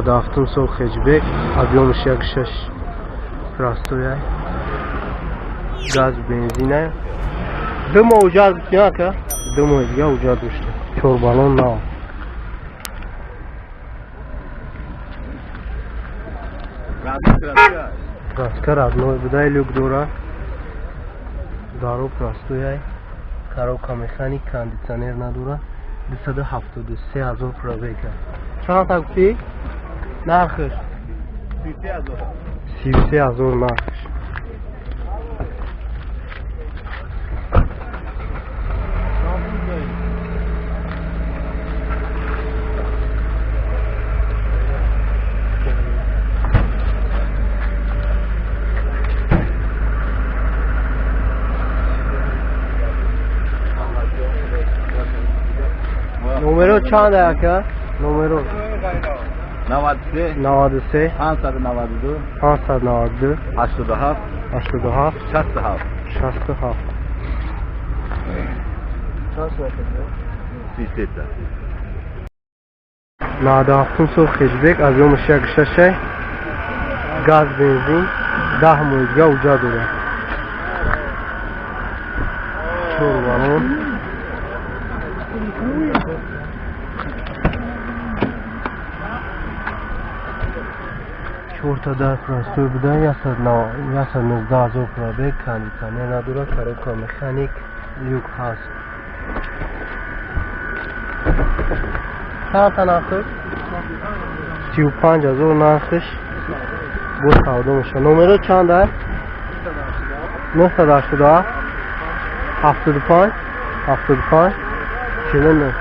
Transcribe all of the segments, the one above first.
97 сол хэтчбек, объёмаш 1,6 простой, газ бензина. Ду моҳ уҷат бутин ака, 2 моҳи дига уҷат дошта. 4 баллон нав. Краска родной будай, люк дора. Даро простой, коробка механик, кондиционер надора. 273 ҳазор пробега. Чанд та гуфтӣ? Нархш? 33 ҳазор нархш. Номеро чанд ака? Номеро 93 93 592 592 87 87 67 67. 33. 97 сол хэтчбек, объёмаш 1,6, газ бензин, 10 моҳи дига уҷа дорад. 4 баллон. Чорта дар простой будан, 119 ҳазор пробег, кондиционер надорад, коробка механик, люк ҳаст. Чанд та нархш? 35 ҳазор нархш. Бо савдо мешавад. Номеро чанд аст? 987 75 75 49.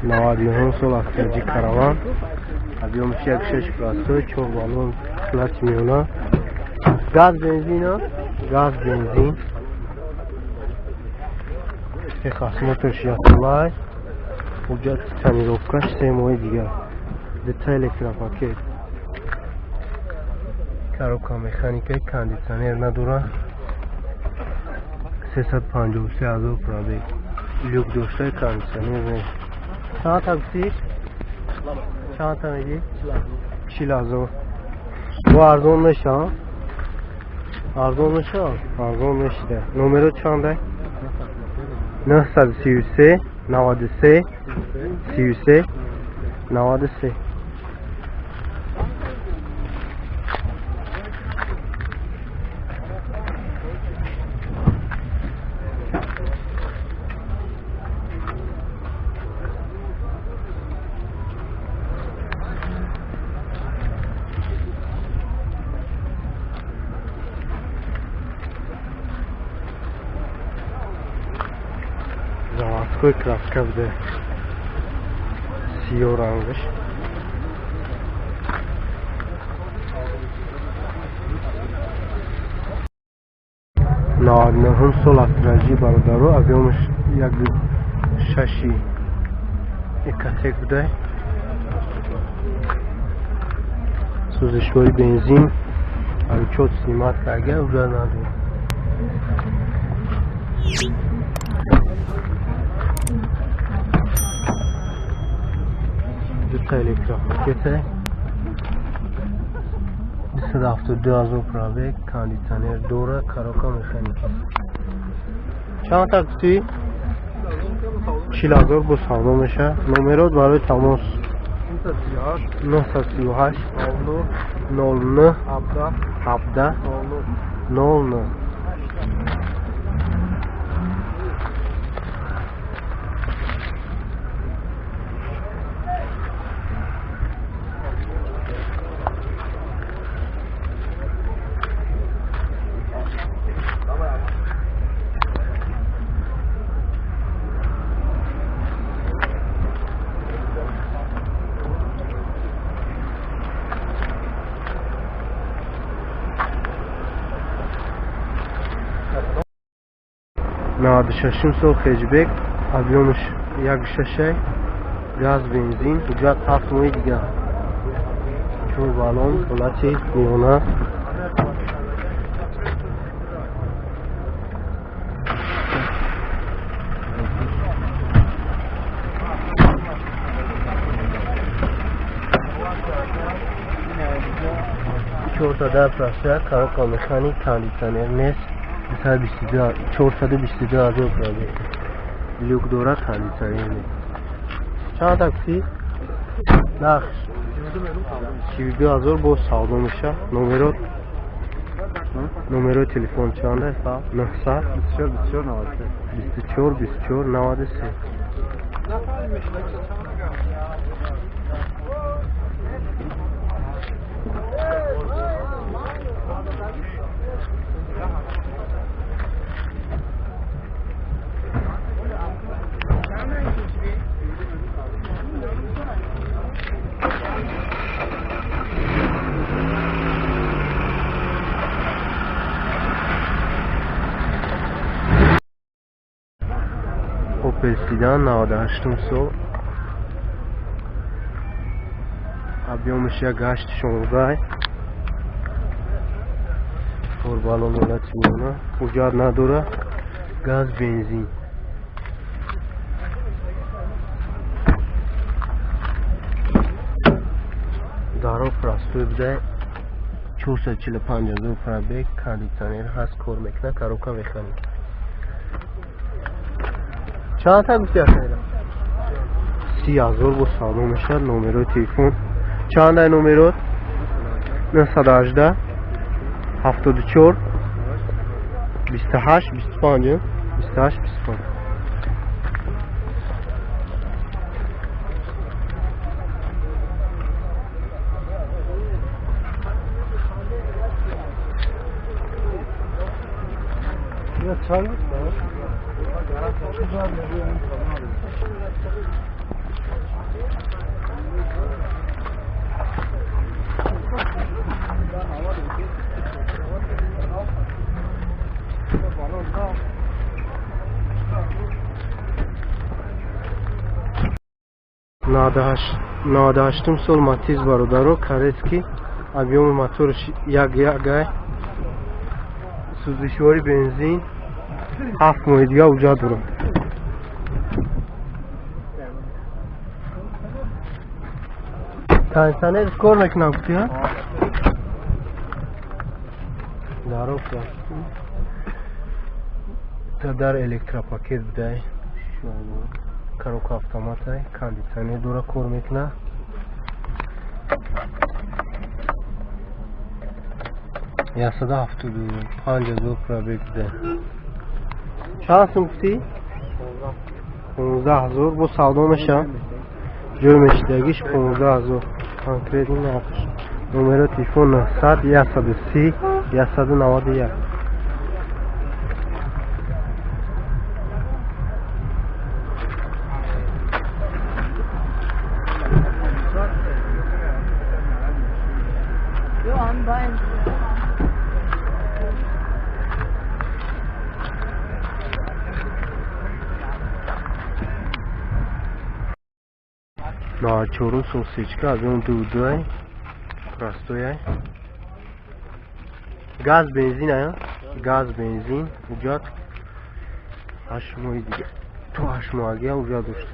99 сол Астраҷи караван, объёмаш 1,6 простой, 4 баллон, класси миёна, газ бензин, газ бензин. Техосмотрш ясулай, ҳуҷҷати тонировкаш 3 моҳи дигар. Дута электропакет, коробка механика, кондиционер надорад. 353 ҳазор пробег, люк дошта, кондиционер нест. Чанд та гуфтӣ? Чанд та мегӣ? 40 ҳазор. Бо арзон мешавад? Арзон мешавад? Арзон мешида. Номеро чанд аст? 933 93 33 93. Заводской краска буде сиё рангаш. 99 сол Астраҷи бародаро, объёмаш 1,6 экотек будай. Сӯзишвори бензин, учёт снимать карга, уже надо. Дута электропакете, 272 ҳазор пробег, кондиционер дора, коробка механика. Чанд та гуфтӣ? 40 ҳазор бо савдо мешавад. Номерот барои тамос 938 09 17 09. 96 сол хеджбек, объёмаш 1,6, газ, бензин, ҳуҷҷат 7 моҳи дигар. 4 баллон, ҳолати миёна. Чорта дар прасоя, коробка механик, кондитсионер нест. 422 ҳазор пробег. Люк дорад, кондитсионер нест. Чанд такси? Нарх 32 ҳазор боз савдо мешавад. Номерот? Номерои телефон чанд аст? 900 24 24 93. 24 24 93. Opel Sedan 98 сол, объёмаш 1,8 16, чор баллон, ҳолати миёна, ҳуҷҷат надорад, газ, бензин. Даро простой буда, 445 ҳазор пробег, кондитсионер ҳаст, кор мекунад, коробка механик. Чанд та гуфти ахира? 30 ҳазор бо савдо мешавад. Номерои телефон чанд ай номерот? 918 74 28 25 28 25. Ya çay 98 сол Матиз, бародаро, корейский, объёми мотораш 1,1 ай, сӯзишвори, бензин, 7 моҳи дига ҳуҷҷат дорад. Кондитсионер кор мекунам гуфти, даро дар электропакет будай, коробка автоматай, кондитсионер дора, кор мекунад. 175 ҳазор пробег буда. Чанд сум гуфтӣ? 15 ҳазор бо савдо мешавад. Ҷой мешидагиш 15 ҳазор. Конкретный нархш. Номеро телефон 900 130 191. 94 сол сечка, объём 2,2, простой, газ, бензин ая, газ, бензин, ҳуҷҷат 8 моҳи дига, то 8 моҳагия ҳуҷҷат дошт.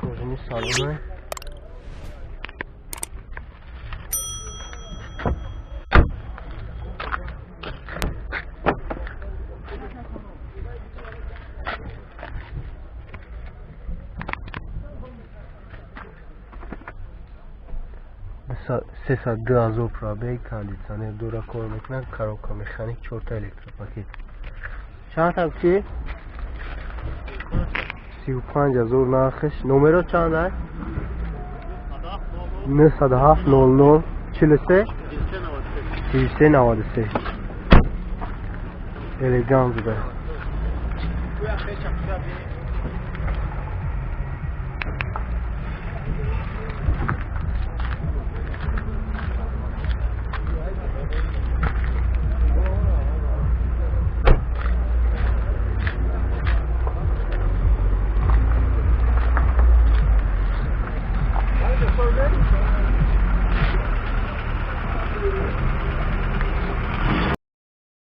Кожаный салон. 302 ҳазор пробег, кондитсионер дора, кор мекунад, коробка механик, чорта электропакет. Чанд та гуфтӣ? 35 ҳазор нархш. Номеро чанд ай? 907 00 43 33 93. Элегант буда.